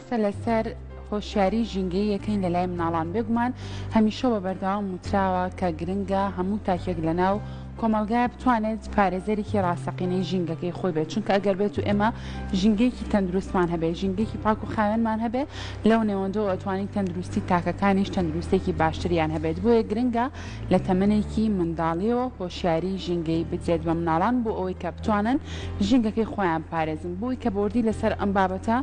قسە لەسەر هۆشیاری ژینگەیی یەکەین لەلای مناڵان، بێگومان هەمیشە وە بەردەوام وتراوە کە گرنگە هەموو تاکێک لەناو کۆمەڵگایە بتوانێت پارێزەرێکی ڕاستەقینەی ژینگەکەی خۆی بێت، چونکە ئەگەر بێت و ئێمە ژینگەیەکی تەندروستمان هەبێت، ژینگەیەکی پاک و خاوێنمان هەبێت، لەو نێوەندەوە ئەتوانین تەندروستی تاکەکانیش تەندروستێکی باشتریان هەبێت، بۆیە گرنگە لە تەمەنێکی منداڵیەوە هۆشیاری ژینگەیی بدرێت بە مناڵان بۆ ئەوەی کە بتوانن ژینگەکەی خۆیان بپارێزن، بۆی کە بەوردی لەسەر ئەم بابەتە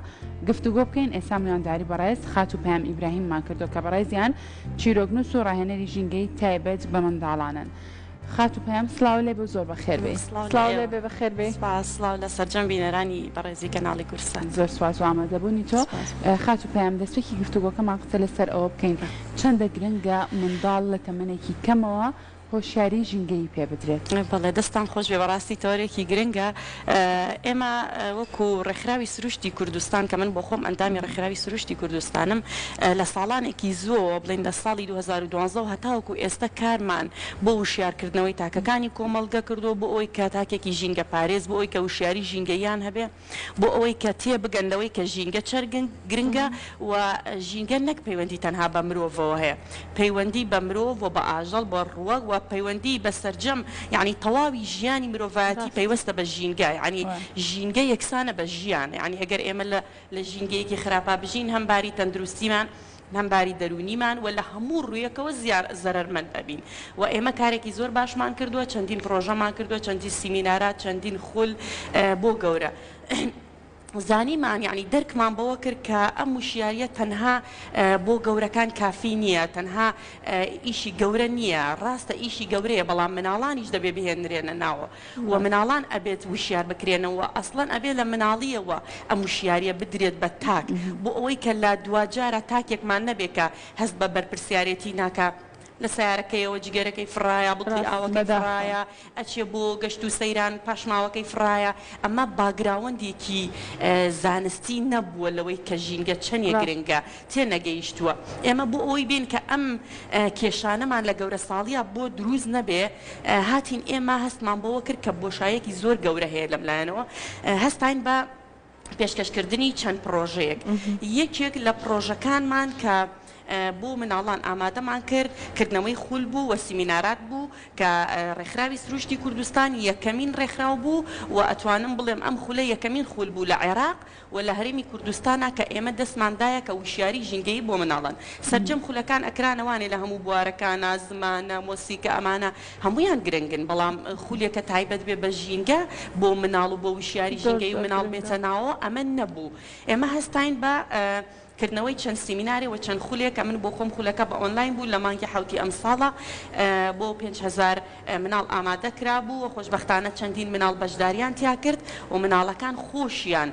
گفتوگۆ بکەین ئێستا میوانداری بەڕێز خاتوو پەیام ئیبراهیممان کردووە کە بەڕێزیان چیرۆکنووس و ڕاهێنەری ژینگەیی تایبەت بە منداڵانن. خاتوو پەیام سڵاو لێ بێ و زۆر بەخێر بێی. سڵاو لێ بێ بەخێر بێی. سپاس، سڵاو لە سەرجەم بینەرانی بەڕێزی کەناڵی کوردسات. زۆر سپاس بۆ ئامادەبوونی تۆ. خاتوو پەیام دەستپێکی گفتوگۆکەمان قسە لەسەر ئەوە بکەین چەندە گرنگە منداڵ لە تەمەنێکی کەمەوە هۆشیاری ژینگەیی پێ بدرێت. بەڵێ دەستتان خۆش بێ بەڕاستی تەوەرێکی گرنگە ئێمە وەکو ڕێکخراوی سروشتی کوردستان کە من بۆ خۆم ئەندامی ڕێکخراوی سروشتی کوردستانم لە ساڵانێکی زووەوە بڵێین لە ساڵی 2012 وە هەتاوەکو ئێستا کارمان بۆ وشیارکردنەوەی تاکەکانی کۆمەڵگە کردووە بۆ ئەوەی کە تاکێکی ژینگە پارێز بۆ ئەوەی کە وشیاری ژینگەییان هەبێ بۆ ئەوەی کە تێبگەن لەوەی کە ژینگە چەند گرنگە و ژینگە نەک پەیوەندی تەنها بە مرۆڤەوە هەیە پەیوەندی بە مرۆڤ و بە ئاژەڵ بە ڕووەک و پەیوەندی بە سەرجەم یانی تەواوی ژیانی مرۆڤایەتی پەیوەستە بە ژینگە یانی ژینگە یەکسانە بە ژیان یانی ئەگەر ئێمە لە لە ژینگەیەکی خراپا بژین هەم باری تەندروستیمان هەم باری دەروونیمان و لە هەموو ڕوویەکەوە زەرەرمەند ئەبین و ئێمە کارێکی زۆر باشمان کردووە چەندین پڕۆژەمان کردووە چەندین سیمینارات چەندین خول بۆ گەورە زانیمان یانی دەرکمان بەوە کرد کە ئەم وشیاریە تەنها بۆ گەورەکان کافی نییە تەنها ئیشی گەورە نییە ڕاستە ئیشی گەورەیە بەڵام مناڵانیش دەبێ بهێنرێنە ناوە و مناڵان ئەبێت وشیار بکرێنەوە ئەسڵەن ئەبێ لە مناڵیەوە ئەم وشیاریە بدرێت بە تاک بۆ ئەوەی کە لە دواجارا تاکێکمان نەبێ کە هەست بە بەرپرسیارێتی ناکا لە سەیارەکەیەوە جگەرەکەی فڕایە بوتڵی ئاوەکەی فڕایە ئەچێ بۆ گەشت و سەیران پاشماوەکەی فڕایە ئەمە باگراوەندێکی زانستی نەبووە لەوەی کە ژینگە چەنێ گرنگە تێنەگەیشتووە. ئێمە بۆ ئەوەی بێین کە ئەم کێشانەمان لە گەورەساڵیا بۆ دروست نەبێ، هاتین ئێمە هەستمان بەوە کرد کە بۆشایەکی زۆر گەورە هەیە لەم لایەنەوە، هەستاین بە پێشکەشکردنی چەند پڕۆژەیەک. یەکێک لە پڕۆژەکانمان کە بۆ مناڵان ئامادەمان کرد، کردنەوەی خول بوو و سیمینارات بوو کە ڕێکخراوی سروشتی کوردستان یەکەمین ڕێکخراو بوو و ئەتوانم بڵێم ئەم خولە یەکەمین خول بوو لە عێراق و لە هەرێمی کوردستانا کە ئێمە دەستمان دایە کە وشیاری ژینگەیی بۆ مناڵان سەرجەم خولەکان ئەکرانەوانێ لە هەموو بوارەکانا زمانە مۆسیکە ئەمانە هەموویان گرنگن بەڵام خولێکە تایبەت بێ بە ژینگە بۆ مناڵ و بۆ وشیاری ژینگەیی و مناڵ بێتە ناوەوە ئەمە نەبوو ئێمە هەستاین بە کردنەوەی چەند سیمینارێ و چەند خولێک کە من بۆ خۆم خولەکە بە ئۆنلاین بوو لە مانگی حەوتی ئەمساڵا بۆ 5000 مناڵ ئامادە کرابوو و خۆشبەختانە چەندین مناڵ بەشداریان تیا کرد و مناڵەکان خۆشیان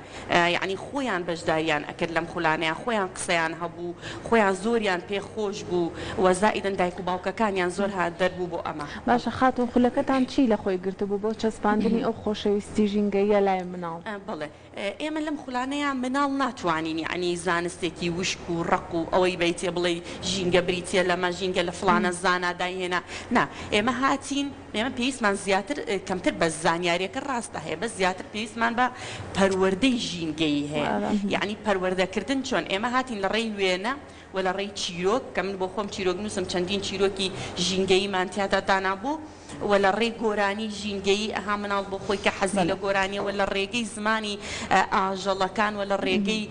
یەعنی خۆیان بەشداریان ئەکرد لەم خولانەیا خۆیان قسەیان هەبوو خۆیان زۆریان پێ خۆش بوو و زائیدەن دایک و باوکەکانیان زۆر هاندەر بوو بۆ ئەمە. باشە خاتوون خولەکەتان چی لە خۆی گرتبوو بۆ چەسپاندنی ئەو خۆشەویستی ژینگەییە لای مناڵ؟ بەڵێ ئێمە لەم خولانەیا مناڵ ناتوانین یەعنی زانستێکی وشک و ڕەق و ئەوەی بەیتێ بڵێی ژینگە بریتیە لەمە ژینگە لە فڵانە زانا دایهێنا نا ئێمە هاتین ئێمە پێویستمان زیاتر کەمتر بە زانیاریەکە ڕاستە هەیە بەس زیاتر پێویستمان بە پەروەردەی ژینگەیی هەیە یەعنی پەروەردەکردن چۆن ئێمە هاتین لە ڕێی وێنە و لە ڕێی چیرۆک کە من بۆ خۆم چیرۆکنووسم چەندین چیرۆکی ژینگەییمان تیادا دانابوو و لە ڕێی گۆرانی ژینگەیی ئەها مناڵ بۆ خۆی کە حەزی لە گۆرانیە و لە ڕێگەی زمانی ئاژەڵەکان و لە ڕێگەی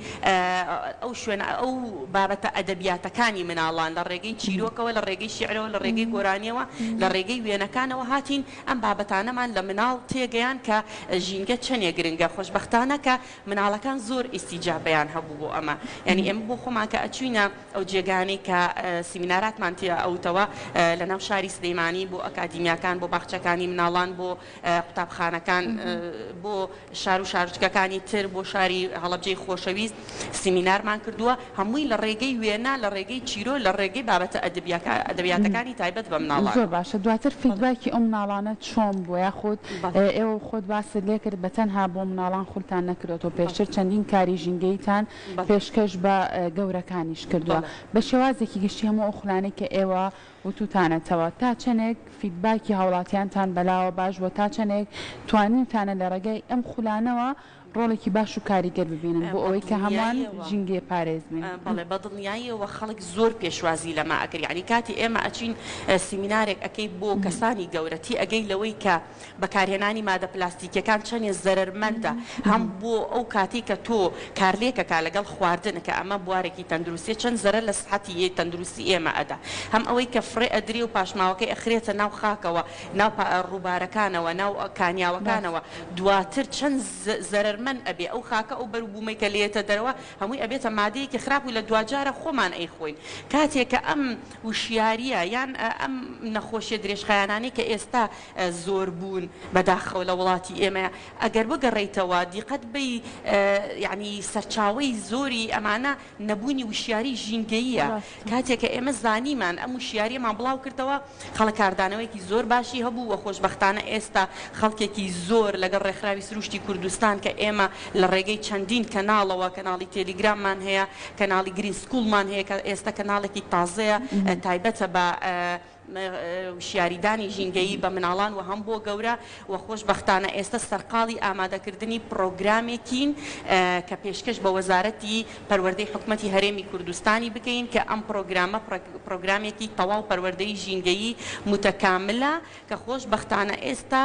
ئەو شوێنە ئەو بابەتە ئەدەبیاتەکانی مناڵان لە ڕێگەی چیرۆکەوە لە ڕێگەی شیعرەوە لە ڕێگەی گۆرانیەوە لە ڕێگەی وێنەکانەوە هاتین ئەم بابەتانەمان لە مناڵ تێگەیان کە ژینگە چەنێ گرنگە خۆشبەختانە کە مناڵەکان زۆر ئیستیجابەیان هەبوو بۆ ئەمە یانی ئێمە بۆ خۆمان کە ئەچوینە ئەو جێگانەی کە سیمیناراتمان تیا ئەوتەوە لە ناو شاری سلیمانی بۆ ئەکادیمیاکان بۆ باخچەکانی مناڵان بۆ قوتابخانەکان بۆ شار و شارۆچکەکانی تر بۆ شاری هەڵەبجەی خۆشەویست سیمینارمان کردووە هەمووی لە ڕێگەی وێنە لە ڕێگەی چیرۆ لە ڕێگەی بابەتە ئەدەبیاتەکانی تایبەت بە مناڵان. زۆر باشە دواتر feedback ی ئەو مناڵانە چۆن بووە یاخود ئێوە خۆت باست لێکرد بەتەنها بۆ مناڵان خولتان نەکردۆتەوە پێشتر چەندین کاری ژینگەییتان پێشکەش بە گەورەکانیش کردووە. بە شێوازێکی گشتی هەموو ئەو خولانەی کە ئێوە وتوتانەتەوە تا چەنێک feedback ی هاوڵاتیانتان بەلاوە باش بووە، تا چەنێک توانیوتانە لە ڕێگای ئەم خولانەوە. ڕۆڵێکی باش و کاریگەر ببینن بۆ بە ئەوەی کە هەمووان دڵنیاییەوە. ژینگەیە پارێز بین. بەڵێ بە دڵنیاییەوە خەڵک زۆر پێشوازی لەمە ئەکرد یانی کاتی ئێمە ئەچین سیمینارێک ئەکەی بۆ کەسانی گەورە تێئەگەی لەوەی کە بەکارهێنانی مادە پلاستیکیەکان چەنێ زەرەرمەندە هەم بۆ ئەو کاتەی کە تۆ کارلێکەکا لەگەڵ خواردن کە ئەمە بوارێکی تەندروستیە چەند زەرەر لە سحەتی تەندروستی ئێمە ئەدا هەم ئەوەی کە فڕێ ئەدرێ و پاشماوەکەی ئەخرێتە ناو خاکەوە ناو ڕووبارەکانەوە ناو کانیاوەکانەوە دواتر چەند زەرەرمەند ئەبێ ئەو خاکە ئەو بەروبوومەی کە لێیەتە دەرەوە هەمووی ئەبێتە مادەیەکی خراپ و لە دواجارا خۆمان ئەیخۆین کاتێ کە ئەم وشیاریە یان ئەم نەخۆشیە درێژخایەنانەی کە ئێستا زۆر بوون بەداخەوە لە وڵاتی ئێمە ئەگەر بگەڕێیتەوە دیقەت بەی یانی سەرچاوەی زۆری ئەمانە نەبوونی وشیاری ژینگەییە کاتێک کە ئێمە زانیمان ئەم وشیاریەمان بڵاو کردەوە خەڵک کاردانەوەیەکی زۆر باشی هەبوو و خۆشبەختانە ئێستا خەڵکێکی زۆر لەگەڵ ڕێکخراوی سروشتی کوردستان کە ئێمە لە ڕێگەی چەندین کەناڵەوە کەناڵی تێلیگراممان هەیە کەناڵی گرین سکوڵمان هەیە کە ئێستا کەناڵێکی تازەیە تایبەتە بە وشیاریدانی ژینگەیی بە مناڵان و هەم بۆ گەورە و خۆشبەختانە ئێستا سەرقاڵی ئامادەکردنی پڕۆگرامێکین کە پێشکەش بە وەزارەتی پەروەردەی حکومەتی هەرێمی کوردستانی بکەین کە ئەم پڕۆگرامە پڕۆگرامێکی تەواو پەروەردەی ژینگەیی موتەکاملە کە خۆشبەختانە ئێستا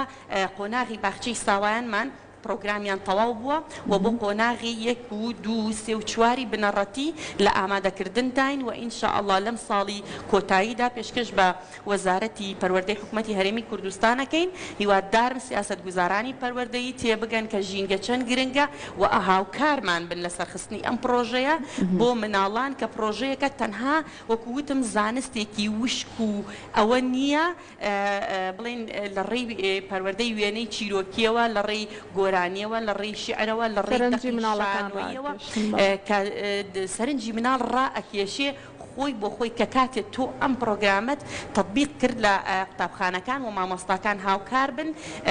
قۆناغی باخچەی ساوایانمان پڕۆگرامیان تەواو بووە و بۆ قۆناغی یەک و دوو و سێ و چواری بنەڕەتی لە ئامادەکردنداین و ان شاء اللە لەم ساڵی کۆتاییدا پێشکەش بە وەزارەتی پەروەردەی حکومەتی هەرێمی کوردستان ئەکەین، هیوادارم سیاسەتگوزارانی پەروەردەیی تێبگەن کە ژینگە چەند گرنگە و هاوکارمان بن لە سەرخستنی ئەم پڕۆژەیە بۆ مناڵان کە پڕۆژەیەکە تەنها وەکو وتم زانستێکی وشک و ئەوە نییە بڵێین لە ڕێی پەروەردەی وێنەی چیرۆکییەوە، لە ڕێی گۆرانییەوە، لە ڕێی شیعرەوە، لە ڕێی سەرنجی دەقی مناڵەکان شانۆییەوە ڕاکێشن بەڵێ. کە سەرنجی مناڵ ڕائەکێشێ خۆی بۆ خۆی کە کاتێ تۆ ئەم پڕۆگرامەت تەتبیق کرد لە قوتابخانەکان و مامۆستاکان هاوکار بن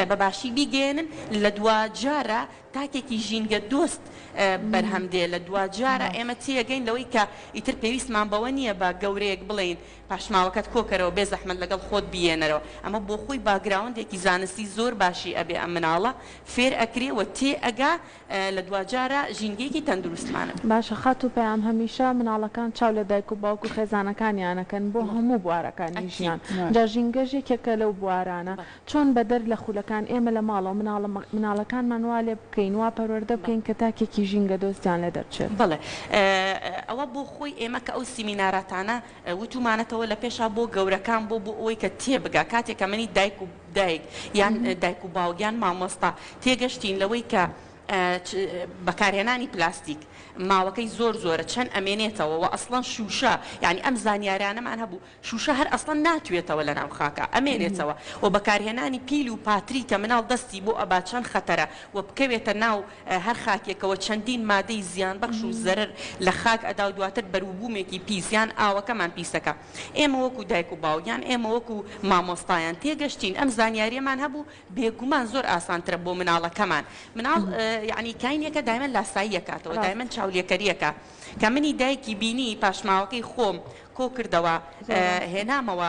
بە باشی بیگەیەنن لە دواجارا تاکێکی ژینگە دۆست بەرهەم دێ لە دواجارا ئێمە تێگەین لەوەی کە ئیتر پێویستمان بەوە نییە بە گەورەیەک بڵێین پاشماوەکەت کۆکەرەوە بێ زەحمەت لەگەڵ خۆت بیێنەرەوە ئەمە بۆ خۆی باکگراوندێکی زانستی زۆر باشی ئەبێ ئەم مناڵە فێر ئەکرێ و تێ ئەگا لە دواجارا ژینگەیەکی تەندروستمان ئەبێ. باشە خاتوو پەیام هەمیشە مناڵەکان چاو لە دایک و باوک و خێزانەکانیان ئەکەن بۆ هەموو بوارەکانی ئەکید. ژیان جا ژینگەش یەکێکە لەو بوارانە چۆن بەدەر لە خولەکان ئێمە لە ماڵەوە مناڵە مناڵەکانمان وا لێ بکەین وا پەروەردە بکەین کە تاکێکی ژینگە دۆستیان لێ دەرچێت؟ بەڵێ ئەوە بۆ خۆی ئێمە کە ئەو سیمیناراتانە وتومانەتەوە لە پێشا بۆ گەورەکان بۆ بۆ ئەوەی کە تێبگا کاتێک کە منی دایک و دایک یان دایک و باوک یان مامۆستا تێگەشتین لەوەی کە بەکارهێنانی پلاستیک ماوەکەی زۆر زۆرە چەند ئەمێنێتەوە وە ئەسڵەن شوشە یانی ئەم زانیارانەمان هەبوو شوشە هەر ئەسڵەن ناتوێتەوە لەناو خاکا ئەمێنێتەوە وە بەکارهێنانی پیل و پاتری کە مناڵ دەستی بۆ ئەبا چەند خەتەرە وە بکەوێتە ناو هەر خاکێکەوە چەندین مادەی زیانبەخش و زەرەر لە خاک ئەدا و دواتر بەروبوومێکی پیس یان ئاوەکەمان پیسەکا. ئێمە وەکو دایک و باوک یان ئێمە وەکو مامۆستایان تێگەشتین ئەم زانیاریەمان هەبوو بێگومان زۆر ئاسانترە بۆ مناڵەکەمان مناڵ یەعنی کاینێکە دایمەن لاسایی ئەکاتەوە دایمەن چاولێکەریەکا کە منی دایکی بینی پاشماوەکەی خۆم کۆکردەوە هێنامەوە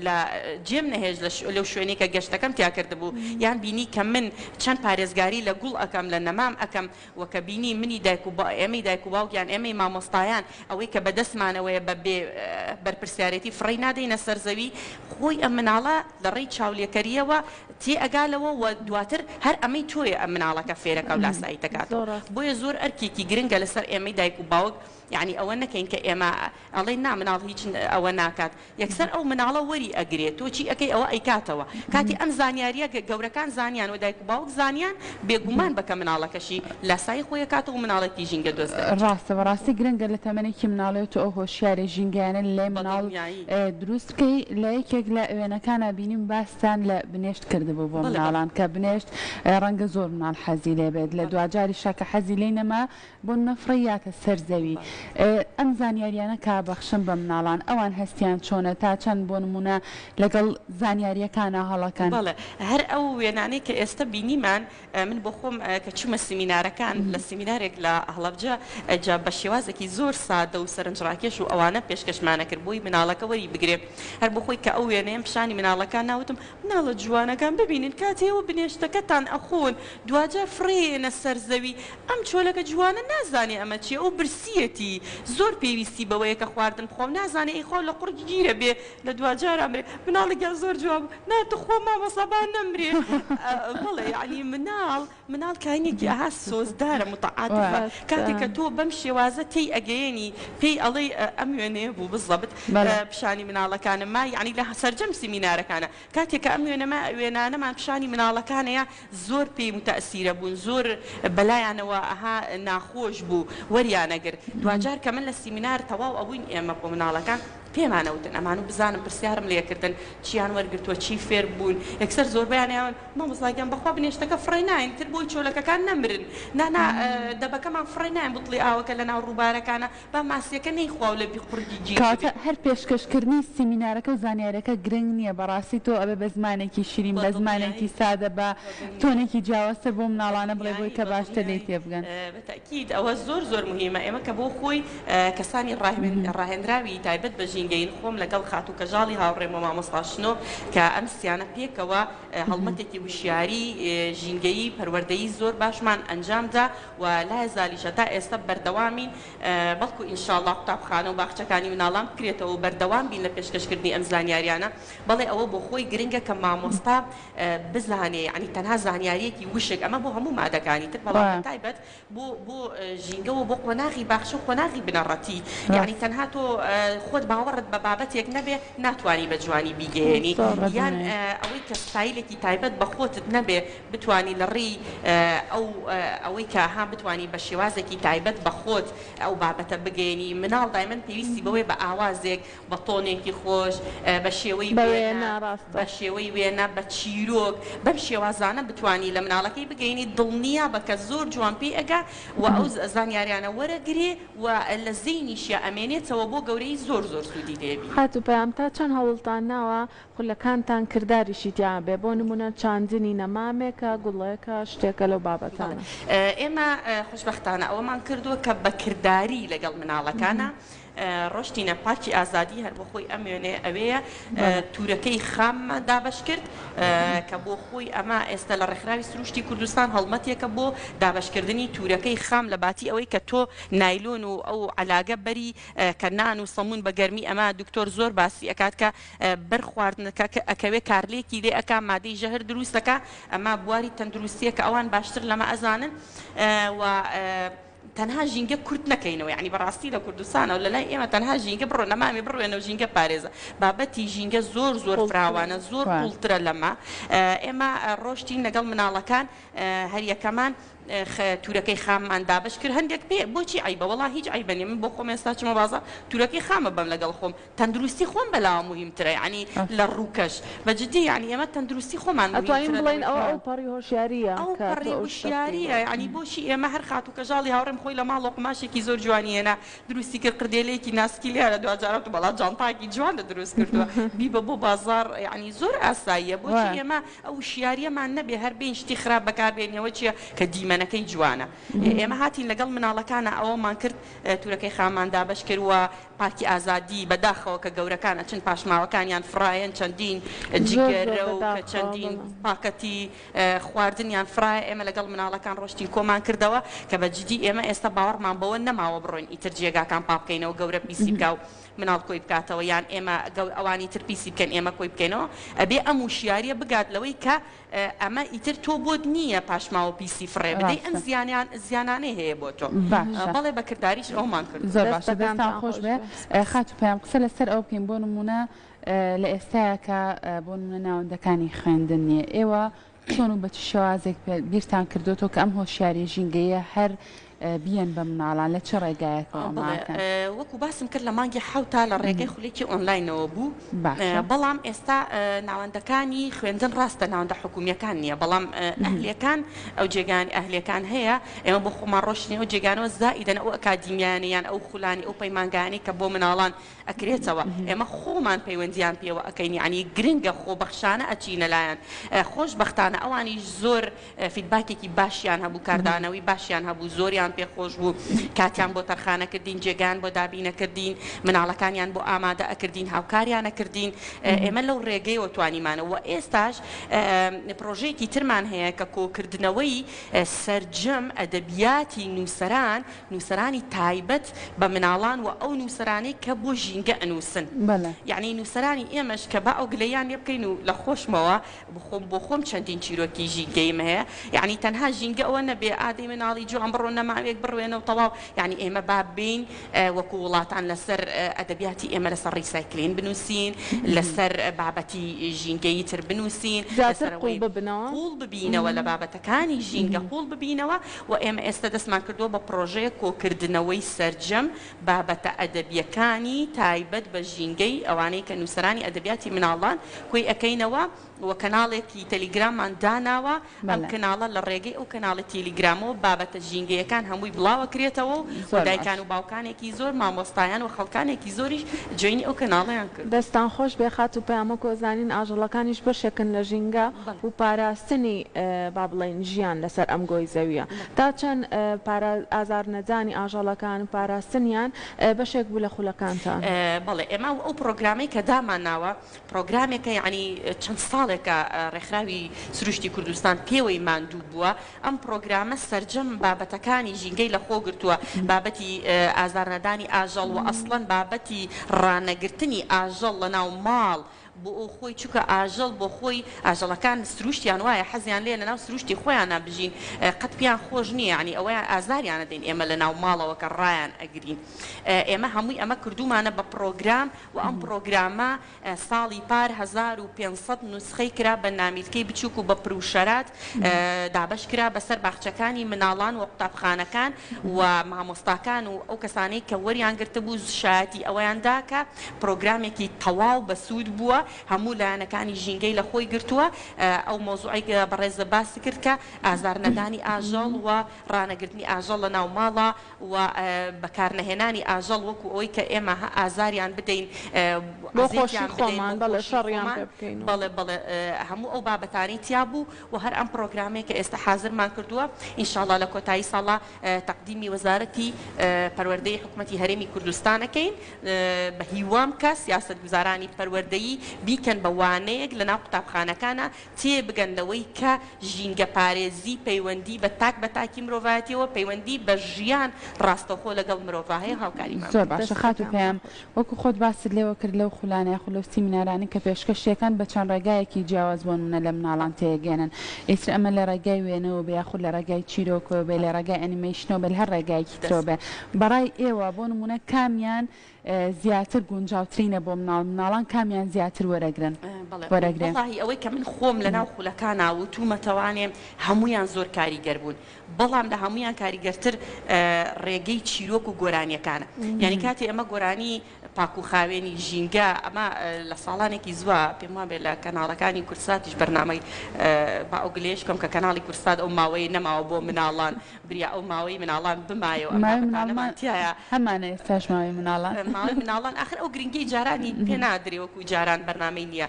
لە جێم نەهێشت لەو شوێنەی کە گەشتەکەم تیا کردبوو یان بینی کە من چەند پارێزگاری لە گوڵ ئەکەم لە نەمام ئەکەم وە کە بینی منی دایک و ئێمەی دایک و باوک یان ئێمەی مامۆستایان ئەوەی کە بەدەستمانەوەیە بە بێ بەرپرسیارێتی فڕێی نادەینە سەر زەوی خۆی ئەم مناڵە لە ڕێی چاولێکەرییەوە تێ ئەگا لەوە و دواتر هەر ئەمەی تۆیە ئەم مناڵەکە فێرەکا و لاسایی دەکاتەوە بۆیە زۆر ئەرکێکی گرنگە لەسەر ئێمەی دایک و باوک یەعنی ئەوە نەکەین کە ئێمە ئەڵێین نا مناڵ هیچ ئەوە ناکات یەکسەر ئەو مناڵە وەری ئەگرێ تۆ چی ئەکەی ئەوە ئەیکاتەوە کاتی ئەم زانیاریە گەورەکان زانیان و دایک و باوک زانیان بێگومان بە کە مناڵەکەشی لاسایی خۆی ئەکاتەوە و مناڵێکی ژینگە دۆست دەرەچێ. ڕاستە بەڕاستی گرنگە لە تەمەنێکی مناڵیەوە تۆ ئەو هۆشیاری ژینگەیانە لەلای مناڵ بەدڵنیایی. دروست بکەی لە یەکێک لە وێنەکانا بینیم باستان لە بنێشت کردبوو بۆ بەڵێ بەڵێ. مناڵان کە بنێشت ڕەنگە زۆر مناڵ حەزی لێ بێت لە بەڵێ. دواجاریشا کە حەزی لێی نەما بۆ نمونە فڕێی یاتە سەر زەوی. ئەم زانیاریانە کە بەخشن بە مناڵان ئەوان هەستیان چۆنە تا چەند بۆ نموونە لەگەڵ زانیاریەکانا هەڵەکەن؟ بەڵێ هەر ئەو وێنانەی کە ئێستە بینیمان من بۆ خۆم کە چوومە سیمینارەکان لە سیمینارێک لە هەڵەبجە جا بە شێوازێکی زۆر سادە و سەرنجڕاکێش و ئەوانە پێشکەشمانە کرد بۆی مناڵەکە وەری بگرێ هەر بۆ خۆی کە ئەو وێنەیەم پیشانی مناڵەکان نا وتم مناڵە جوانەکان ببینن کاتێ ئێوە بنێشتەکەتان ئەخۆن دواجار فڕێیەنە سەر زەوی ئەم چۆلەکە جوانە نازانێ ئەمە چیە ئەو برسیەتی زۆر پێویستی بەوەیە کە خواردن بخوا و نازانێ ئەیخوا و لە قوڕگی گیرە بێ لە دواجارا ئەمرێ مناڵێکیان زۆر جوان بوو نا توخوا مامۆستا با نەمرێ بەڵێ یەعنی مناڵ مناڵ کاینێکی ئەها سۆزدارە متعاتفە کاتێک کە تۆ بەم شێوازە تێی ئەگەیەنی پێی ئەڵێی ئەم وێنەیە بوو بزەبت پیشانی مناڵەکانم ما یەعنی لە سەرجەم سیمینارەکانە کاتێک کە ئەم وێنەمە وێنانەمان پیشانی مناڵەکانەیە زۆر پێی موتەئسیرە بوون زۆر بەلایانەوە ئەها ناخۆش بوو وەریانەگرت دواجار کە من لە سیمینار تەواو ئەبووین ئێمە بۆ مناڵەکان پێمان ئەوتن ئەمان و بزانم پرسیارم لێکردن چیان وەرگرتووە چی فێر بوون یەکسەر زۆربەیان ئەیان مامۆستا گیان بەخوا بنێشتەکە فڕێ ناین تر بۆی چۆلەکەکان نەمرن نا نا دەبەکەمان فڕێ ناین بوتڵی ئاوەکە لەناو ڕووبارەکانە با ماسیەکە نەیخوا و لە بی قوڕگی گیر کەواتە ببێ. هەر پێشکەشکردنی سیمینارەکە و زانیاریەکە گرنگ نیە بەڕاستی تۆ ئەبێ بە زمانێکی شیرین بە بە زمانێکی دڵنیایی سادە بە بە دڵنیایی تۆنێکی جیاوازتر بۆ بە مناڵانە بڵێ بۆی دڵنیایی کە بە باشتر لێی دڵنیایی تێبگەن. بە تەئکید ئەوە زۆر زۆر موهیمە ئێمە کە بۆ خۆی کەسانی ڕاهێنراوی تایبەت بە ژینگەیین خۆم لەگەڵ خاتوو کەژاڵی هاوڕێم و مامۆستا شنۆ کە ئەم سیانە پێکەوە هەڵمەتێکی وشیاری ژینگەیی پەروەردەیی زۆر باشمان ئەنجامدا و لایەزالیشە تا ئێستا بەردەوامین بەڵکو ان شاء اللە قوتابخانە و باخچەکانی مناڵان بکرێتەوە و بەردەوام بین لە پێشکەشکردنی ئەم زانیاریانە بەڵێ ئەوە بۆ خۆی گرنگە کە مامۆستا بزانێ یەعنی تەنها زانیاریەکی وشک ئەمە بۆ هەموو مادەکانی تر بەڵام بە تایبەت بۆ بۆ ژینگە و بۆ قۆناغی باخچە و قۆناغی بنەڕەتی یەعنی تەنها تۆ خۆت باوەڕت بە بابەتێک نەبێ ناتوانی بە جوانی بیگەیەنی یان ئەوەی کە ستایلێکی تایبەت بە خۆتت نەبێ بتوانی لە ڕێی ئەو ئەوەی کە ها بتوانی بە شێوازێکی تایبەت بە خۆت ئەو بابەتە بگەیەنی مناڵ دایمەن پێویستی بەوەیە بە ئاوازێک بە تۆنێکی خۆش، بە شێوەی بە وێنە، وێنە، ڕاستە. بە شێوەی وێنە، بە چیرۆک، بەم شێوازانە بتوانی لە مناڵەکەی بگەینی، دڵنیا بە کە زۆر جوان پێی ئەگا و ئەو زانیاریانە وەرەگرێ و لە زەینیشیا ئەمێنێتەوە بۆ گەورەیی زۆر زۆر سوودی لێ بینێ. خاتوو پەیام تا چەند هەوڵتان ناوە خولەکانتان کرداریشی تیا بێ بۆ نموونە چاندنی نەمامێکە، گوڵێکە، شتێکە لەو بەڵێ بابەتانە. ئێمە خۆشبەختانە ئەوەمان کردووە کە بە کرداری لەگەڵ مناڵەکانا ڕۆشتینە پارکی ئازادی هەر بۆ خۆی ئەم وێنەیە ئەوێیە تورەکەی خاممان دابەش کرد کە بۆ خۆی ئەمە ئێستا لە ڕێکخراوی سروشتی کوردستان هەڵمەتێکە بۆ دابەشکردنی تورەکەی خام لە باتی ئەوەی کە تۆ نایلۆن و ئەو عەلاگە بەری کە نان و سەمون بە گەرمی ئەمە دکتۆر زۆر باسی ئەکات کە بەر خواردنەکە کە ئەکەوێ کارلێکی لێ ئەکا مادەی ژەهر دروست ئەکا ئەمە بواری تەندروستیە کە ئەوان باشتر لەمە ئەزانن و تەنها ژینگە کورت نەکەینەوە یانی بەڕاستی لە کوردستانەوە لەلای ئێمە تەنها ژینگە بڕۆ نەمامی بڕوێنەوە ژینگە پارێزە بابەتی ژینگە زۆر زۆر فراوانە زۆر قوڵترە لەمە ئێمە ڕۆشتین لەگەڵ مناڵەکان هەریەکەمان تورەکەی خاممان دابش کرد هەندێک پێ بۆچی عیبە وەڵا هیچ عیبە نیە من بۆ خۆم ئێستا چمە بازاڕ تورەکەی خامە بەم لەگەڵ خۆم تەندروستی خۆم بەلاوە موهیمترە یەعنی لە ڕووکەش بە جدی یەعنی ئێمە تەندروستی خۆمان ئەتوانین موهیمترە بڵێین لەوەی ئەوە کە ئەوپەڕی هۆشیارییە ئەو کە تۆ پەڕی ئەو شتە بکەی وشیارییە بۆ یەعنی بۆچی ئێمە هەر خاتوو کەژاڵی هاوڕێم خۆی لە ماڵەوە قوماشێکی زۆر جوانی هێنا دروستی کرد قردێلەیەکی ناسکی لێیە لە دواجارا وتم وەڵا جانتایەکی جوانت دروست کردووە بیبە بۆ بازاڕ یەعنی زۆر ئاساییە بۆچی ئێمە ئەو وشیارییەمان نەبێ هەر بێین شتی خراپ بەکار بێنین ئەوە چییە کە دیمەنەکەی جوانە ئێمە هاتین لەگەڵ مناڵەکانا ئەوەمان کرد تورەکەی خامان دابەش کرد و پارکی ئازادی بەداخەوە کە گەورەکان ئەچن پاشماوەکانیان فڕایەن چەندین زۆر زۆر جگەرە و کە بەداخەوە چەندین بەڵێ. پاکەتی خواردنیان فڕایە ئێمە لەگەڵ مناڵەکان ڕۆشتین کۆمان کردەوە کە بە جدی ئێمە ئێستا باوەڕمان بەوە نەماوە بڕۆین ئیتر جێگاکان پاک بکەینەوە گەورە پیسی بکا و مناڵ کۆی بکاتەوە یان ئێمە ئەوانی تر پیسی بکەن ئێمە کۆی بکەینەوە ئەبێ ئەم وشیاریە بگات لەوەی کە ئەمە ئیتر تۆ بۆت نییە پاشماوە پیسی فڕێ بدەی ئەم ڕاستە. زیانیان زیانانەی هەیە بۆ تۆ باشە. بەڵێ بە کرداریش ئەومان کردووە. زۆر باشە دەستان دەستەکانتان خۆش خۆش بێ بێ. خاتوو پەیام قسە لەسەر ئەوە بکەین بۆ نموونە لە ئێستایا کە بۆ نموونە ناوەندەکانی خوێندن نییە ئێوە چۆن و بە چ شێوازێک بیرتان کردۆتەوە کە ئەم هۆشیاریە ژینگەیە هەر. بیەن بە مناڵان لە چ ڕێگایەکەوە ئەمە بەڵێ ئەکەن؟ وەکو باسم کرد لە مانگی حەوتا لە ڕێگەی خولێکی ئۆنلاینەوە بوو باشە. بەڵام ئێستا ناوەندەکانی خوێندن ڕاستە ناوەندە حکومییەکان نییە بەڵام ئەهلییەکان ئەو جێگایانی ئەهلییەکان هەیە ئێمە بۆ خۆمان ڕۆشتین ئەو جێگانەوە زائیدەن ئەو ئەکادیمیانە یان ئەو خولانی ئەو پەیمانگایانەی کە بۆ مناڵان ئەکرێتەوە ئێمە خۆمان پەیوەندیان پێوە ئەکەین یەعنی گرنگە خۆبەخشانە ئەچینە لایان خۆشبەختانە ئەوانیش زۆر feedback ێکی باشیان هەبوو کاردانەوەی باشیان هەبوو زۆریان پێ خۆش بوو کاتیان بۆ تەرخانەکردین جێگایان بۆ دابینەکردین مناڵەکانیان بۆ ئامادە ئەکردین هاوکاریان ئەکردین ئێمە لەو ڕێگەیەوە توانیمانە وە ئێستاش پڕۆژەیەکی ترمان هەیە کە کۆکردنەوەی سەرجەم ئەدەبیاتی نووسەران نووسەرانی تایبەت بە مناڵان و ئەو نووسەرانەی کە بۆ ژینگە ئەنووسن یەعنی نووسەرانی ئێمەش کە با ئەو گلەییان لێ بکەین و لە خۆشمەوە بخۆم بۆ خۆم چەندین چیرۆکی ژینگەییم هەیە یەعنی تەنها ژینگە ئەوە نەبێ ئادەی مناڵی جوان بڕۆ نەماوێک بڕوێنە و تەواو یەعنی ئێمە با بێین وەکو وڵاتان لەسەر ئەدەبیاتی ئێمە لەسەر recycling بنووسین لەسەر بابەتی ژینگەیی تر بنووسین زیاتر لەسەر قووڵ ئەوەی ببنەوە. قووڵ ببینەوە لە بابەتەکانی ژینگە قووڵ ببینەوە و ئێمە ئێستا دەستمان کردووە بە پڕۆژەیەک کۆکردنەوەی سەرجەم بابەتە ئەدەبییەکانی تایبەت بە ژینگەی ئەوانەی کە نووسەرانی ئەدەبیاتی مناڵان کۆی ئەکەینەوە و کەناڵێکی تەلیگراممان داناوە، ئەم بەڵێ. کەناڵە لە ڕێگەی ئەو کەناڵی تیلیگرامەوە بابەتە ژینگەیەکان هەمووی بڵاوەکرێتەوە و زۆر باش. دایکان و باوکانێکی زۆر، مامۆستایان و خەڵکانێکی زۆریش join ی ئەو کەناڵەیان کردووە. دەستتان خۆش بێ خاتوو پەیام وەکو ئەزانین ئاژەڵەکانیش بەشێکن لە ژینگە بەڵێ. و پاراستنی با بڵێین ژیان لەسەر ئەم گۆی زەویە تا چەند پارا ئازار نەدانی ئاژەڵەکان و پاراستنیان بەشێک بوو لە خولەکانتان؟ بەڵێ ئێمە ئەو پڕۆگرامەی کە دامانناوە پڕۆگرامێکە یەعنی چەند ساڵێکە ڕێکخراوی سروشتی کوردستان پێوەی ماندوو بووە، ئەم پڕۆگرامە سەرجەم بابەتەکانی ژینگەی لەخۆ گرتووە، بابەتی ئازارنەدانی ئاژەڵ و ئەسڵەن بابەتی ڕانەگرتنی ئاژەڵ لەناو ماڵ بۆ خۆی چونکە ئاژەڵ بۆ خۆی ئاژەڵەکان سروشتیان وایە حەزیان لێیە لەناو سروشتی خۆیانا بژین قەت پێیان خۆش نییە یەعنی ئەوەیان ئازاریان ئەدەین ئێمە لەناو ماڵەوە کە ڕایان ئەگرین ئێمە هەمووی ئەمە کردوومانە بە پڕۆگرام و ئەم پڕۆگرامە ساڵی پار 1500 نوسخەی کرا بە نامیلکەی بچووک و بە پروشەرات دابەش کرا بەسەر باخچەکانی مناڵان و قوتابخانەکان و مامۆستاکان و ئەو کەسانەی کە وەریان گرتبوو شایەتی ئەوەیان دا کە پڕۆگرامێکی تەواو بەسوود بووە هەموو لایەنەکانی ژینگەی لە خۆی گرتووە ئەو مەوزوعەی بەڕێزە باست کرد کە ئازارنەدانی ئاژەڵ و ڕانەگرتنی ئاژەڵ لە ناو ماڵا و بەکارنەهێنانی ئاژەڵ وەکو ئەوەی کە ئێمە هە ئازاریان بدەین بۆ خۆشی ئەزێتیان بدەین خۆمان بۆ بەڵێ خۆشی شەڕیان خۆمان پێ بکەین و. بەڵێ بەڵێ هەموو ئەو بابەتانەی تیا بوو و هەر ئەم پڕۆگرامەی کە ئێستا حازرمان کردووە ان شاء اللە لە کۆتایی ساڵا تەقدیمی وەزارەتی پەروەردەی حکومەتی هەرێمی کوردستان ئەکەین بە هیوام کە سیاسەتگوزارانی پەروەردەیی بیکەن بە وانەیەک لەناو قوتابخانەکانا تێبگەن لەوەی کە ژینگەپارێزی پەیوەندی بە تاک بە تاکی مرۆڤایەتیەوە، پەیوەندی بە ژیان ڕاستەوخۆ لەگەڵ مرۆڤا هەیە، هاوکاریمان زۆر بکەن. باشە خاتوو دەستەکانتان پەیام، خۆش. وەکو خۆت باست لێوە کرد لەو خولانە یاخود لەو سیمینارانەی کە پێشکەشیەکەن بە چەند ڕێگایەکی جیاواز بۆ نمونە لە مناڵان تێگەیەنن ئیتر ئەمە لە ڕێگای وێنەوە بێ یاخود لە ڕێگای چیرۆکەوە بێ لە ڕێگای ئەنیمەیشنەوە بێ لە هەر ڕێگایەکی ترەوە دەست. بێ بەڕای ئێوە بۆ نمونە کامیان زیاتر گونجاوترینە بۆ مناڵ، مناڵان کامیان زیاتر وەرەگرن بەڵێ وەرەگرێ؟ وەڵاهی ئەوەی کە من خۆم لەناو خولەکانا وتومەتەوانێ هەموویان زۆر کاریگەر بوون بەڵام لە هەموویان کاریگەرتر ڕێگەی چیرۆک و گۆرانیەکانە یانی کاتێ ئێمە گۆرانی پاک و خاوێنی ژینگە ئەمە لە ساڵانێکی زووە پێم وابێ لە کەناڵەکانی کوردساتیش بەرنامەی با ئەو گلەیەش بکەم کە کەناڵی کوردسات ئەو ماوەیەی نەماوە بۆ مناڵان بریا ئەو ماوەی مناڵان بمایەوە ئەم ماوەی بابەتانەمان مناڵمان تیایە. هەمانە ئێستاش ماوەی مناڵان. ماوەی مناڵان ئاخر ئەو گرنگیەی جارانی پێ نادرێ وەکو جاران بەرنامەی نیە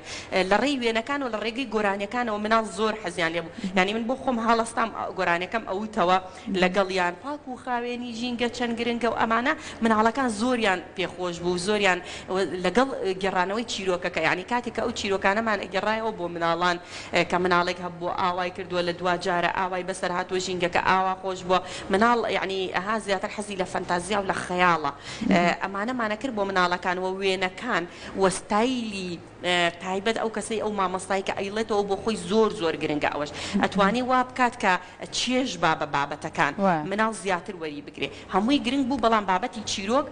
لە ڕێی وێنەکانەوە لە ڕێگەی گۆرانیەکانەوە مناڵ زۆر حەزیان لێ بوو یانی من بۆ خۆم هەڵەستام گۆرانیەکەم ئەوتەوە لەگەڵیان پاک و خاوێنی ژینگە چەند گرنگە و ئەمانە مناڵەکان زۆریان پێ خۆش بوو زۆریان لەگەڵ گێڕانەوەی چیرۆکەکە یانی کاتێک کە ئەو چیرۆکانەمان ئەگێڕایەوە بۆ مناڵان کە مناڵێک هەبووە ئاوای کردووە لە دواجارە ئاوای بەسەر هاتووە ژینگەکە ئاوا خۆش بووە مناڵ یەعنی ئەها زیاتر حەزی لە فەنتازیا و لە خەیاڵە ئەمانەمانە کرد بۆ مناڵەکان وە وێنەکان وە ستایلی تایبەت ئەو. ئەو کەسەی ئەو مامۆستای کە ئەیڵێتەوە بۆ خۆی زۆر زۆر گرنگە ئەوەش ئەتوانێ وا بکات کە چێژ با بە بابەتەکان مناڵ زیاتر وەری بگرێ هەمووی گرنگ بوو بەڵام بابەتی چیرۆک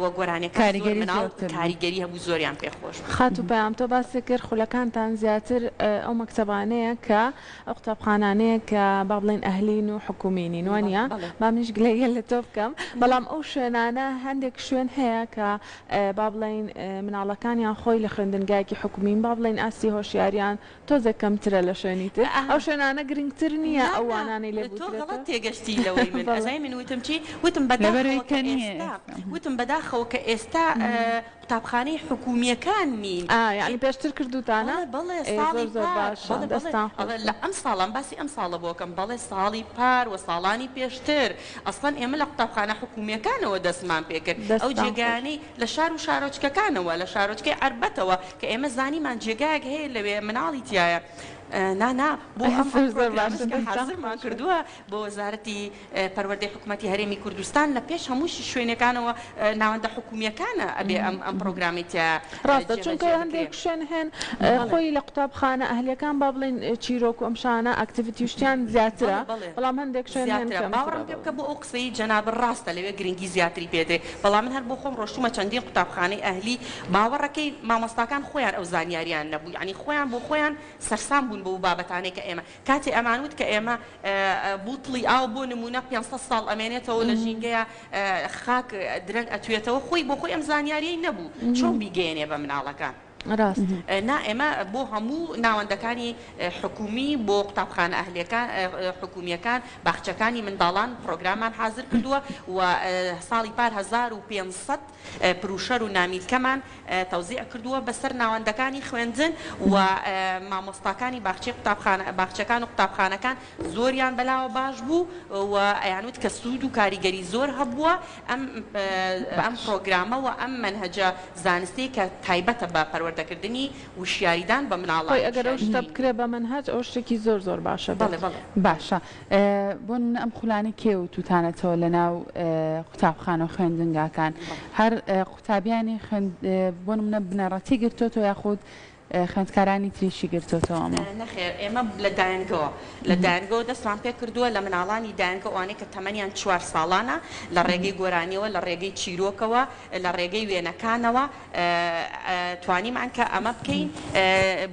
و گۆرانیەکان زۆر کاریگەری مناڵ زۆرتر بوو. کاریگەری هەبوو زۆریان پێ خۆش بوو. خاتوو پەیام تۆ باست کرد خولەکانتان زیاتر ئەو مەکتەبانەیە کە ئەو قوتابخانانەیە کە با بڵێین ئەهلین و حکومی نین بەڵێ وانیە؟ بەڵێ. با منیش گلەییە لە تۆ بکەم بەڵام ئەو شوێنانە هەندێک شوێن هەیە کە با بڵێین مناڵەکانیان خۆی لە خوێندنگایەکی حکومین با بڵێین ئاستی هۆشیاریان تۆزێک کەمترە لە شوێنی تر ئەو شوێنانە گرنگتر نییە نا ئەو نا وانانەی لێ تۆ غەڵەت بوترێتەوە؟ تێگەشتی لەوەی من بەڵێ. ئەزانی من وتم چی وتم لەبەرئەوەی بەداخەوە کە کە نییە ئێستا ئێستا. وتم بەداخەوە کە ئێستا قوتابخانەی حکومییەکان نین ئا یەعنی پێشتر کردووتانە؟ بەڵێ بەڵێ ئێ ساڵی زۆر زۆر پار باشە بەڵێ بەڵێ دەستان خۆش ئەڵێ بێ. لە ئەمساڵم باسی ئەمساڵە بۆ کەم بەڵێ ساڵی پار و ساڵانی پێشتر ئەسڵەن ئێمە لە قوتابخانە حکومییەکانەوە دەستمان پێ کرد ئەو دەستتان خۆش. جێگایانەی لە شار و شارۆچکەکانەوە لە شارۆچکەی عەربەتەوە کە ئێمە زانیمان جێگایەک هەیە لەوێ مناڵی تیایە نا نا بۆ ئەم زۆر زۆر پرۆگرامەش باشە کە دەستتان حازرمان خۆش بێ. کردووە بۆ وەزارەتی پەروەردەی حکومەتی هەرێمی کوردستان لە پێش هەموو شوێنەکانەوە ناوەندە حکومییەکانە ئەبێ ئەم ئەم پرۆگرامەی تیا ڕاستە چونکە جێبەجێ بکرێ. هەندێک شوێن هەن بەڵێ. خۆی لە قوتابخانە ئەهلیەکان با بڵێین چیرۆک و ئەم شانە activity و شتیان زیاترە بەڵێ بەڵێ. بەڵام هەندێک شوێن هەن زیاترە کەمترە باوەڕم پێ بەڵێ. بکە بۆ ئەو قسەی جەنابت ڕاستە لەوێ گرنگی زیاتری پێ درێ بەڵام من هەر بۆ خۆم ڕۆشتومە چەندین قوتابخانەی ئەهلی باوەڕەکەی مامۆستاکان خۆیان ئەو زانیاریان نەبوو یانی خۆیان بۆ خۆیان سەرسام بوون بەو بابەتانەی کە ئێمە کاتێ ئەمان وت کە ئێمە بوتڵی ئاو بۆ نموونە 500 ساڵ ئەمێنێتەوە لە ژینگەیا خاک درەنگ ئەتوێتەوە خۆی بۆ خۆی ئەم زانیاریەی نەبوو چۆن بیگەیەنێ بە مناڵەکان. ڕاستە. نا ئێمە بۆ هەموو ناوەندەکانی حکومی بۆ قوتابخانە ئەهلیەکان حکومیەکان باخچەکانی منداڵان پڕۆگرامان حازر کردووە و ساڵی پار 1500 پروشەر و نامیلکەمان تەوزیع کردووە بەسەر ناوەندەکانی خوێندن و مامۆستاکانی باخچەی قوتابخانە باخچەکان و قوتابخانەکان زۆریان بەلاوە باش بوو و ئەیانوت کە سوود و کاریگەری زۆر هەبووە ئەم ئەم باش. پڕۆگرامە و ئەم مەنهەجە زانستیەی کە تایبەتە بە پەروەردەکردنی وشیاریدان بە مناڵان خۆی ئەگەر ئەو وشیاری شتە ژینگە. بکرێ بە مەنهەج ئەوە شتێکی زۆر زۆر باشە بەڵێ بێت. بەڵێ. باشە بۆ نمونە ئەم خولانەی کێ وتوتانەتەوە لەناو قوتابخانە و خوێندنگاکان بەڵێ. هەر قوتابیانی خوێند بۆ نمونە بنەڕەتی گرتۆتەوە یاخود خوێندکارانی تریشی گرتۆتەوە ئەمە؟ نەخێر ئێمە لە دایەنگەوە لە دایەنگەوە دەستمان پێکردووە لە مناڵانی دایەنگە ئەوانەی کە تەمەنیان چوار ساڵانە لە ڕێگەی گۆرانیەوە لە ڕێگەی چیرۆکەوە لە ڕێگەی وێنەکانەوە توانیمان کە ئەمە بکەین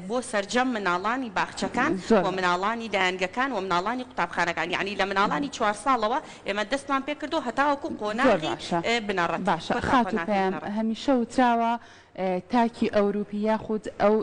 بۆ سەرجەم مناڵانی باخچەکان زۆر و باشە. مناڵانی دایەنگەکان و مناڵانی قوتابخانەکان یەعنی لە مناڵانی چوار ساڵەوە ئێمە دەستمان پێکردووە هەتاوەکو زۆر قۆناغی باشە بنەڕەتی باشە کۆتا خاتوو قۆناغی پەیام بنەڕەتی. هەمیشە وتراوە تاکی ئەوروپی یاخود ئەو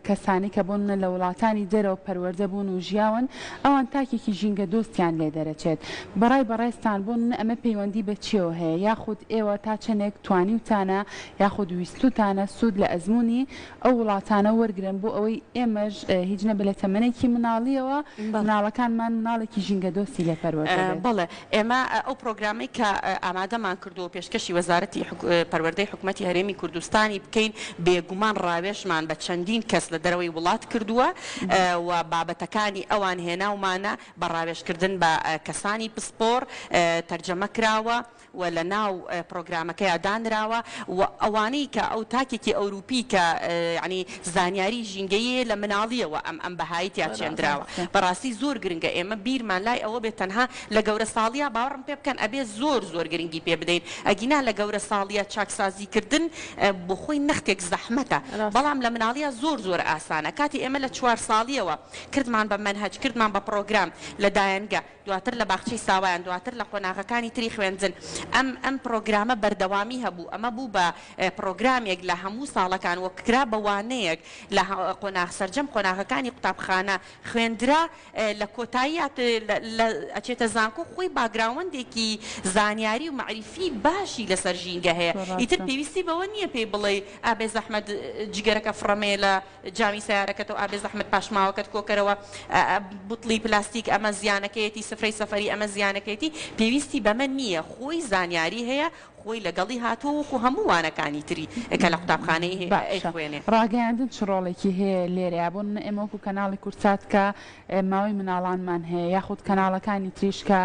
کەسانەی کە بۆنمونە لە وڵاتانی دەرەوە پەروەردە بوون و ژیاون ئەوان تاکێکی ژینگە دۆستیان لێ دەرەچێت بەڕای بەڕێزتان بۆنمونە ئەمە پەیوەندی بە چیەوە هەیە یاخود ئێوە تا چەنێک توانیوتانە یاخود ویستوتانە سوود لە ئەزموونی ئەو وڵاتانە وەرگرن بۆ ئەوەی ئێمەش هیچ نەبێت لە تەمەنێکی مناڵیەوە مناڵەکانمان مناڵێکی ژینگە دۆستی لێ پەروەردە بێت. بەڵێ ئێمە ئەو پرۆگرامەی کە ئامادەمان کردووە و پێشکەشی وەزارەتی پەروەردەی حکومەتی هەرێمی کوردستانی بکەین، بێگومان ڕاوێژمان بە چەندین کەس لە دەرەوەی وڵات کردووە و بابەتەکانی ئەوان هێناومانە بە ڕاوێژکردن بە کەسانی پسپۆڕ تەرجەمە کراوە. و لە ناو پرۆگرامەکەیا دانراوە و ئەوانەی کە ئەو تاکێکی ئەوروپی کە یانی زانیاری ژینگەیی هەیە لە مناڵیەوە ئەم ئەم بەهایەی تیا چێندراوە بەڕاستی زۆر گرنگە ئێمە بیرمان لای ئەوە بێت تەنها لە گەورە ساڵیا باوەڕم پێ بکەن ئەبێ زۆر زۆر گرنگی پێ بدەین ئەگینا لە گەورە ساڵیا چاکسازی کردن بۆ خۆی نەختێک زەحمەتە بەڵام لە مناڵیا زۆر زۆر ئاسانە کاتی ئێمە لە چوار ساڵیەوە کردمان بە مەنهەج کردمان بە پرۆگرام لە دایەنگە دواتر لە باخچەی ساوایان، دواتر لە قۆناغەکانی تری خوێندن. ئەم ئەم پڕۆگرامە بەردەوامی هەبوو، ئەمە بوو بە پڕۆگرامێک لە هەموو ساڵەکان و کرا بە وانەیەک لە قۆناغ سەرجەم قۆناغەکانی قوتابخانە خوێندرا، لە کۆتاییا لە ئەچێتە زانکۆ خۆی background ێکی زانیاری و مەعریفی باشی لەسەر ژینگە هەیە، ئیتر پێویستی بەوە نییە پێی بڵێی ئا بێزەحمەت جگەرەکە فڕەمەیە لە جامی سەیارەکەتەوە ئا بێزەحمەت پاشماوەکەت کۆکەرەوە بوتڵی پلاستیک ئەمە زیانەکەیەتی سفرەی سەفەری ئەمە زیانەکەیەتی پێویستی بەمە نییە خۆی زانیاری هەیە. خۆی لەگەڵی هاتووە وەکو هەموو وانەکانی تری کە لە قوتابخانەی باشە ئەیخوێنێ. ڕاگەیاندن چ ڕۆڵێکی هەیە لێرەیا؟ بۆ نمونە ئێمە وەکو کەناڵی کوردسات کە ماوەی مناڵانمان هەیە یاخود کەناڵەکانی تریش کە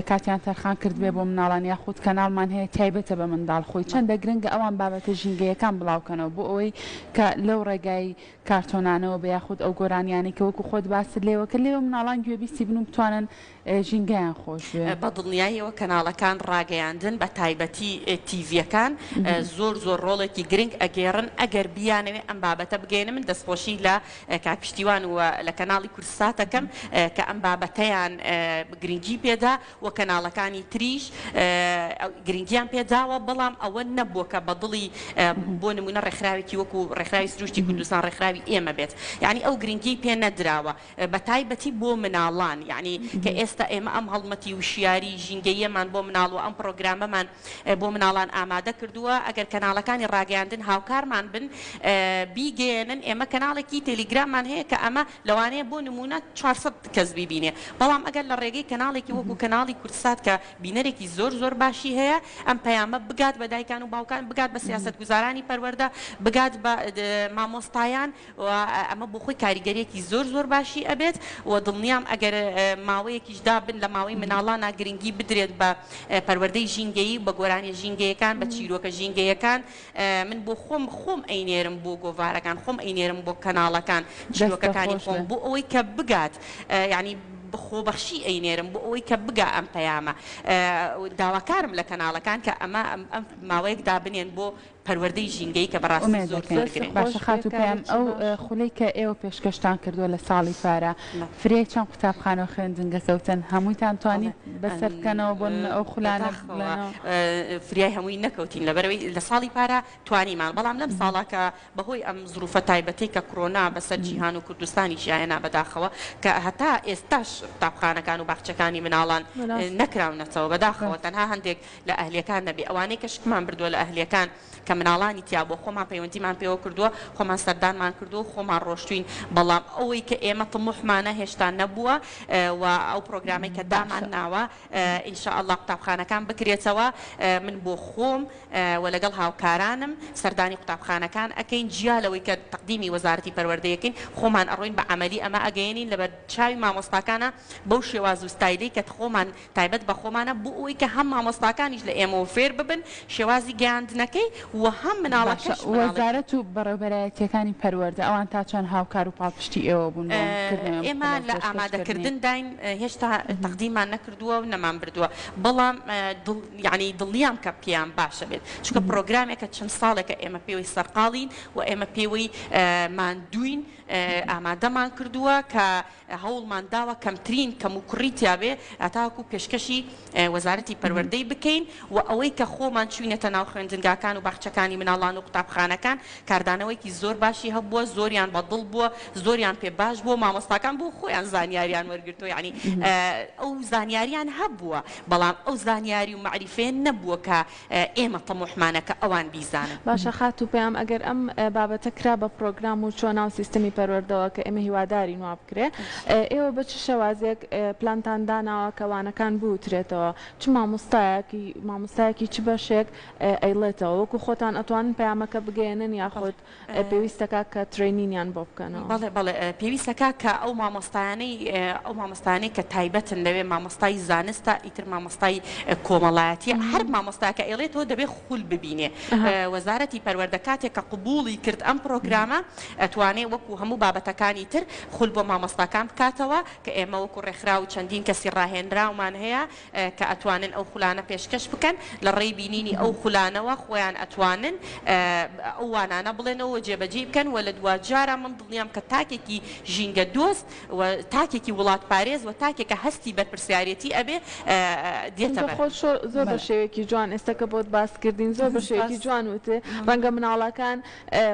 کاتیان تەرخان کردبێ بۆ مناڵان یاخود کەناڵمان هەیە تایبەتە بە منداڵ خۆی چەندە گرنگە ئەوان بابەتە ژینگەیەکان بڵاوکەنەوە بۆ ئەوەی کە لەو ڕێگای کارتۆنانەوە بێ یاخود ئەو گۆرانیانەی کە وەکو خۆت باست لێوە کرد لێوە مناڵان گوێبیستی بن و بتوانن ژینگەیان خۆش بوێ. بە دڵنیاییەوە کەناڵەکان ڕاگەیاندن بە تایبەتی تیڤیەکان زۆر زۆر ڕۆڵێکی گرنگ ئەگێڕن ئەگەر بیانەوێ ئەم بابەتە بگەیەنن من دەستخۆشی لە کاک پشتیوان و لە کەناڵی کوردسات ئەکەم کە ئەم بابەتەیان گرنگی پێدا و کەناڵەکانی تریش گرنگیان پێداوە بەڵام ئەوە نەبووە کە بە دڵی بۆ نمونە ڕێکخراوێکی وەکو ڕێکخراوی سروشتی کوردستان ڕێکخراوی ئێمە بێت یعنی ئەو گرنگی پێ نەدراوە بەتایبەتی بۆ مناڵان یەعنی کە ئێستا ئێمە ئەم هەڵمەتی وشیاری ژینگەییەمان بۆ مناڵ و ئەم پڕۆگرامەمان بۆ مناڵان ئامادە کردووە ئەگەر کەناڵەکانی ڕاگەیاندن هاوکارمان بن بیگەیەنن ئێمە کەناڵێکی تێلیگراممان هەیە کە ئەمە لەوانەیە بۆ نموونە 400 کەس بیبینێ بەڵام ئەگەر لە ڕێگەی کەناڵێکی وەکو کەناڵی کوردسات کە بینەرێکی زۆر زۆر باشی هەیە ئەم پەیامە بگات بە دایکان و باوکان بگات بە سیاسەتگوزارانی پەروەردە بگات بە مامۆستایان و ئەمە بۆ خۆی کاریگەریەکی زۆر زۆر باشی ئەبێت و دڵنیام ئەگەر ماوەیەکیش دابن لە ماوەی مناڵانا گرنگی بدرێت بە پەروەردەی ژینگەیی و بە گۆرانیە ژینگەیەکان بە چیرۆکە ژینگەیەکان من بۆ خۆم خۆم ئەینێرم بۆ گۆڤارەکان خۆم ئەینێرم بۆ کەناڵەکان دەستت چیرۆکەکانی خۆش خۆم بێ. بۆ ئەوەی کە بگات یانی خۆبەخشی ئەینێرم بۆ ئەوەی کە بگا ئەم پەیامە داواکارم لە کەناڵەکان کە ئەمە ئەم ماوەیەک دابنێن بۆ پەروەردەی ژینگەیی کە بەڕاستی ئومێد زۆر دەکەین. زۆر گرنگە. باشە خاتوو پەیام ئەو خولەی کە ئێوە پێشکەشتان کردووە لە ساڵی پارا فریای چەند قوتابخانە و خوێندنگە کەوتن؟ هەموویتان توانی بەسەر بکەنەوە بۆ نمونە ئەو خولانە بەداخەوە بڵێنەوە؟ فریای هەمووی نەکەوتین لەبەرئەوەی لە ساڵی پارا توانیمان بەڵام لەم ساڵە کە بەهۆی ئەم زروفە تایبەتەی کە کرۆنا بەسەر جیهان و کوردستانیشیا هێنا بەداخەوە کە هەتا ئێستاش قوتابخانەکان و باخچەکانی مناڵان نەکراونەتەوە بەداخەوە تەنها هەندێک لە ئەهلیەکان نەبێ ئەوانەی کە شکمان بردووە لە ئەهلیەکان کە مناڵانی تیا بووە خۆمان پەیوەندیمان پێوە کردووە خۆمان سەردانمان کردووە و خۆمان ڕۆشتوین بەڵام ئەوەی کە ئێمە تموحمانە هێشتا نەبووە و ئەو پڕۆگرامەی کە دامان باشە. ناوە ان شاء اللە قوتابخانەکان بکرێتەوە من بۆ خۆم و لەگەڵ هاوکارانم سەردانی قوتابخانەکان ئەکەین جیا لەوەی کە تەقدیمی وەزارەتی پەروەردەی ئەکەین خۆمان ئەڕۆین بە عەمەلی ئەمە ئەگەیەنین لەبەر چاوی مامۆستاکانا بەو شێواز و ستایلەی کە خۆمان تایبەت بە خۆمانە بۆ ئەوەی کە هەم مامۆستاکانیش لە ئێمەوە فێر ببن شێوازی گەیاندنەکەی و هەم باشە مناڵەکەش مناڵێکی. وەزارەت و بەڕێوبەرایەتیەکانی پەروەردە ئەوان تا چەند هاوکار و پاڵپشتی ئێوە بوون بۆ کردنەوەی ئەم ئێمە خولە و لە پێشکەشکردنی؟ ئامادەکردن داین هێشتا تەقدیممان نەکردووە و نەمان بردووە بەڵام دڵ یانی دڵنیام کە پێیان باشە بێت چونکە پڕۆگرامێکە چەند ساڵێکە ئێمە پێوەی سەرقاڵین و ئێمە پێوەی ماندووین ئامادەمان کردووە کە هەوڵمان داوە کەمترین کەموکوڕی تیابێ هەتاکو پێشکەشی وەزارەتی پەروەردەی بکەین و ئەوەی کە خۆمان چوینەتە ناو خوێندنگاکان و باخچەکانی مناڵان و قوتابخانەکان کاردانەوەیەکی زۆر باشی هەبووە زۆریان بە دڵ بووە زۆریان پێ باش بووە مامۆستاکان بۆ خۆیان زانیاریان وەرگرتووە یانی ئەو زانیاریان هەبووە بەڵام ئەو زانیاری و مەعریفەیە نەبووە کە ئێمە تەموحمانە کە ئەوان بیزانن. باشە خاتوو پەیام ئەگەر ئەم بابەتە کرا بە پڕۆگرام و چوە ناو سیستەمی پەروەردەوە کە ئێمە هیوادارین وا بکرێ ئێوە بە چ شێوازێک پلانتان داناوە کە وانەکان بوترێتەوە چ مامۆستایەکی مامۆستایەکی چ بەشێک ئەیڵێتەوە وەکو خۆتان ئەتوانن پەیامەکە بگەیەنن یاخود پێویستەکا کە training یان بۆ بکەنەوە. بەڵێ بەڵێ پێویستەکا کە ئەو مامۆستایانەی ئەو مامۆستایانەی کە تایبەتن لەوێ مامۆستای زانستە ئیتر مامۆستای کۆمەڵایەتیە هەر مامۆستاکە ئەیڵێتەوە دەبێ خول ببینێ وەزارەتی پەروەردە کاتێک کە قبوڵی کرد ئەم پڕۆگرامە ئەتوانێ وەکو هەموو بابەتەکانی تر خول بۆ مامۆستاکان بکاتەوە کە ئێمە وەکو ڕێکخراو چەندین کەسی ڕاهێنراومان هەیە کە ئەتوانن ئەو خولانە پێشکەش بکەن، لە ڕێی بینینی ئەو خولانەوە خۆیان ئەتوانن ئەو وانانە بڵێنەوە و جێبەجێی بکەن و لە دواجارا من دڵنیام کە تاکێکی ژینگە دۆست و تاکێکی وڵاتپارێز و تاکێک کە هەستی بەرپرسیارێتی ئەبێ دێتە چونکە بەرهەم. خۆت شۆ زۆر بە بەلێ. شێوەیەکی جوان ئێستا کە بۆت باس کردین زۆر بە شێوەیەکی سپاس. جوان وتت ڕەنگە مناڵەکان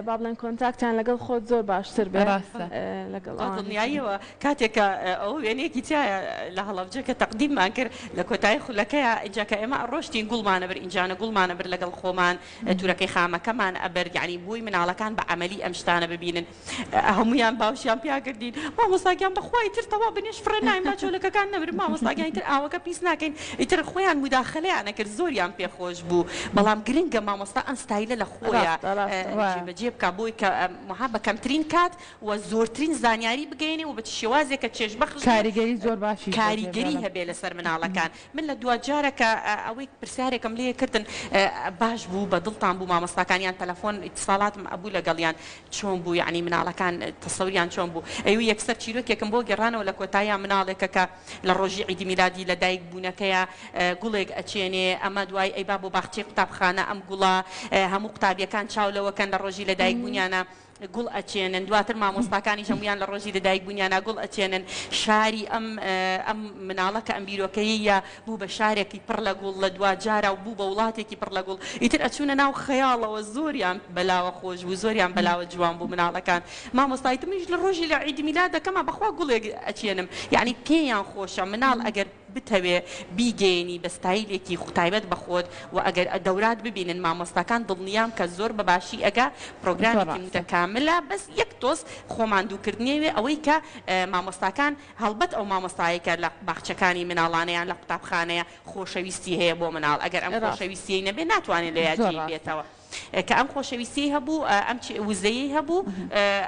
با بڵێن contact یان. پەیوەندیشیان لەگەڵ خۆت زۆر باشتر بێ ڕاستە. لەگەڵ بە ئەوانیش. دڵنیاییەوە کاتێک کە ئەوە وێنەیەکی تیایە لە هەڵەبجە کە تەقدیممان کرد لە کۆتایی خولەکەیا ئینجا کە ئێمە ئەڕۆشتین گوڵمان ئەبرد ئینجانە گوڵمان ئەبرد لەگەڵ خۆمان تورەکەی خامەکەمان ئەبرد یەعنی بۆی مناڵەکان بە عەمەلی ئەم شتانە ببینن هەموویان باوشیان پیا کردین مامۆستا گیان بەخوا ئیتر تەواو بنێشت فڕێ ناین با چۆلەکەکان نەمرن مامۆستا گیان ئیتر ئاوەکە پیس ناکەین ئیتر خۆیان موداخەلەیان ئەکرد زۆریان پێ خۆش بوو بەڵام گرنگە مامۆستا ئەم ستایلە لە خۆیا ڕاستە ڕاستە. جێبەجێ بکا بۆی کە وەها بە کەمترین کات و زۆرترین زانیاری بگەیەنێ و بە چ شێوازێک کە چێژبەخش بێ کاریگەری زۆر باشیش بەجێ کاریگەری بێڵێ. هەبێ لەسەر مناڵەکان من لە دواجارە کە ئەوەی پرسیارێکم لێ کردن باش بوو بە دڵتان بوو مامۆستاکان یان تەلەفۆن ئیتساڵاتم ئەبوو لەگەڵیان چۆن بوو یەعنی مناڵەکان تەسەوریان چۆن بوو ئەیوو یەکسەر چیرۆکێکم بۆ گێڕانەوە لە کۆتاییا مناڵێکە کە لە ڕۆژی عیدی میلادی لە دایک بوونەکەیا گوڵێک ئەچێنێ ئەمە دوای ئەیبا بۆ باخچەی قوتابخانە ئەم گوڵە هەموو قوتابیەکان چاو لەوە کەن لە ڕۆژی لە دایک بوونیانە گوڵ ئەچێنن دواتر مامۆستاکانیش هەموویان لە ڕۆژی لە دایک بوونیانا گوڵ ئەچێنن شاری ئەم ئەم مناڵە کە ئەم بیرۆکەیەیە بوو بە شارێکی پڕ لە گوڵ لە دواجارا و بوو بە وڵاتێکی پڕ لە گوڵ ئیتر ئەچوونە ناو خەیاڵەوە زۆریان بەلاوە خۆش بوو زۆریان بەلاوە جوان بوو مناڵەکان مامۆستا ئیتر منیش لە ڕۆژی لە عید میلادەکەما بەخوا گوڵێک ئەچێنم یەعنی پێیان خۆشە مناڵ ئەگەر بتەوێ بیگەیەنی بە ستایلێکی تایبەت بە خۆت و ئەگەر دەورات ببینن مامۆستاکان دڵنیام کە زۆر بە باشی ئەگا زۆر پرۆگرامێکی ڕاستە. متەکاملە بەس یەک تۆز خۆماندووکردنیەوێ ئەوەی کە مامۆستاکان هەڵبەت ئەو مامۆستایەی کە لە باخچەکانی مناڵانە یان لە قوتابخانەیە خۆشەویستی هەیە بۆ مناڵ ئەگەر ئەم ڕاستە. خۆشەویستیەی نەبێ ناتوانێ لەویا زۆر جێی ڕاستە. بێتەوە کە ئەم خۆشەویستیەی هەبوو ئەم وزەیەی هەبوو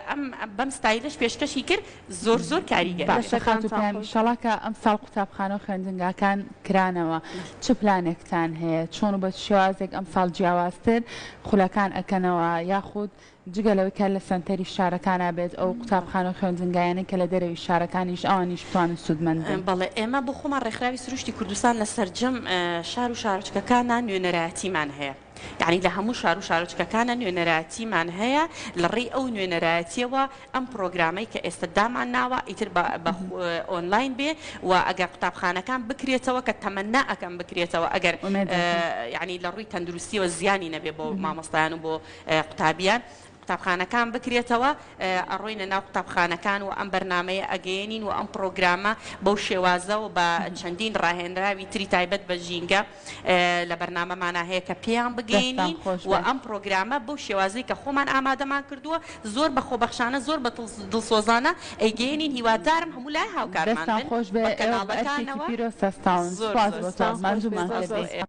ئەم بەم ستایلەش پێشکەشی کرد زۆر زۆر کاریگەر بێ. باشە خاتوو دەستەکانتان پەیام خۆش. ئیشەڵا کە ئەمساڵ قوتابخانە و خوێندنگاکان کرانەوە چ پلانێکتان هەیە چۆن و بە چ شێوازێک ئەمساڵ جیاوازتر خولەکان ئەکەنەوە یاخود جگە لەوەی کە لە سەنتەری شارەکانا بێت ئەو قوتابخانە و خوێندنگایانەی کە لە دەرەوی شارەکانیش ئەوانیش بتوانن سوودمەند بن؟ بەڵێ ئێمە بۆ خۆمان ڕێکخراوی سروشتی کوردستان لە سەرجەم شار و شارۆچکەکانا نوێنەرایەتیمان هەیە یەعنی لە هەموو شار و شارۆچکەکانا نوێنەرایەتیمان هەیە لە ڕێی ئەو نوێنەرایەتیەوە ئەم پڕۆگرامەی کە ئێستا دامان ناوە ئیتر بە بە ئۆنلاین بێ و ئەگەر قوتابخانەکان بکرێتەوە کە تەمەنا ئەکەم بکرێتەوە ئەگەر ئومێد دەکەم. یەعنی لە ڕووی تەندروستیەوە زیانی نەبێ بۆ مامۆستایان و بۆ قوتابیان قوتابخانەکان بکرێتەوە ئەڕۆینە ناو قوتابخانەکان و ئەم بەرنامەیە ئەگەیەنین و ئەم پڕۆگرامە بەو شێوازە و بە چەندین ڕاهێنراوی تری تایبەت بە ژینگە لە بەرنامەمانا هەیە کە پێیان دەستتان بگەیەنین خۆش و بێ. ئەم پڕۆگرامە بەو شێوازەی کە خۆمان ئامادەمان کردووە زۆر بە خۆبەخشانە زۆر بە دڵسۆزانە ئەیگەیەنین هیوادارم هەموو لای هاوکارمان دەستتان بن خۆش بێ بە ئێوە بە ئەرکێکی کەناڵەکانەوە پیرۆز هەستاون زۆر سوپاس زۆر بۆ تۆ دەستتان خۆش بێ ماندوومان زۆر کردی. زۆر.